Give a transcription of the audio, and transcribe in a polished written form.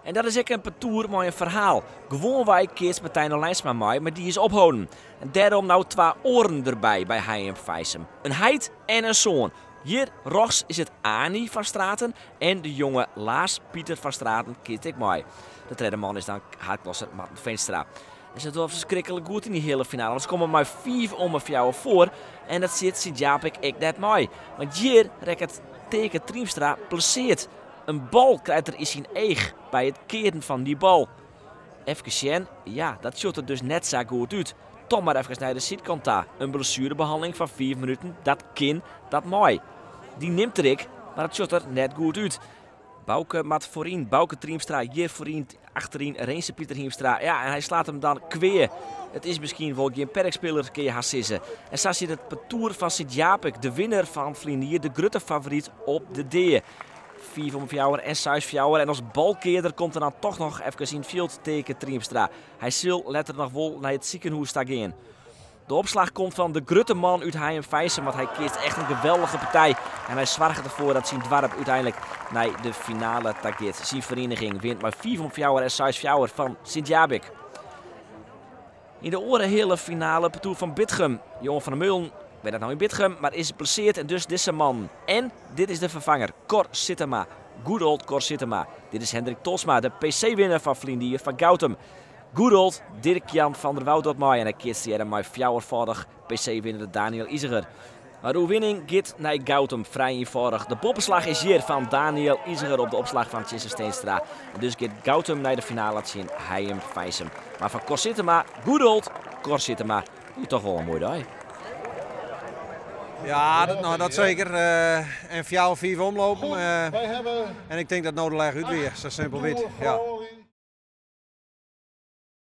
En dat is ek in partoer mei in ferhaal. Gewoanwei keatst Martijn Olijnsma mei, mar dy is opholden. En dêrom no twa oaren derby by Hijum Fijsum. In heit en in soan. Hjir rjochts is it Ani van Straten en de jonge Laas Pieter van Straten keatst ek mei. De tredde man is dan haadklasser Marten Veenstra. En se dogge ferskriklik goed yn dy heale finale, want se komme mei fiif om 'e fjouwer foar. En dat sit Sint Japik ek net mei. Want hjir rekket Teke Triemstra blesseard. In bal krijt er yn syn each by it kearen fan dy bal. Efkes sjen, ja, dat sjocht der dus net sa goed út. Toch mar efkes nei de sydkant ta. In blessuerebehanneling fan fiif minuten, dat kin, dat mei. Dy nimt er ek, mar it sjocht der net goed út. Bouke moat foaryn, Bouke Triemstra hjir foaryn, achteryn Rinse Pieter Hiemstra. Ja, en hy slaat him dan kwea. It is miskien wol gjin perkspiler, kinne je hast sizze. En sa sit it partoer fan Sint Japik, de winner fan ferline jier, de grutte favoryt op de dea. Fiif om fjouwer en seis fjouwer. En as balkearder komt er dan toch noch efkes yn it fjild, Teke Triemstra. Hy sil letter noch wol nei it sikehûs ta gean. De opslach komt fan de grutte man út Hijum Fijsum, want hy keatst echt in geweldige partij. En hy soarget derfoar dat syn doarp úteinlik nei de finale ta giet. Syn ferieniging wint mei fiif om fjouwer en seis fjouwer fan Sint Jabik. Yn de oare heale finale partoer fan Bitgum. Johan van der Meulen wennet no yn Bitgum, mar is blesseard en dus dizze man. En dit is de ferfanger, Cor Sittema. Good old Cor Sittema. Dit is Hendrik Tolsma, de PC-winner fan ferline jier fan Goutum. Good old Dirk-Jan van der Woud docht mei en hy keatst tegearre mei fjouwerfâldich PC-winner Daniel Iseger. Mar de oerwinning giet nei Goutum, frij ienfâldich. De boppeslach is hjir fan Daniel Iseger op de opslach fan Tjisse Steenstra. En dus giet Goutum nei de finale tsjin Hijum Fijsum. Mar foar Cor Sittema, good old Cor Sittema, wie toch wol in moaie dei. Ja, dat, no, dat seker. En fjouwer, fiif omlopen. En ik tink dat no de lêch út wie, sa simpel wie it. Ja.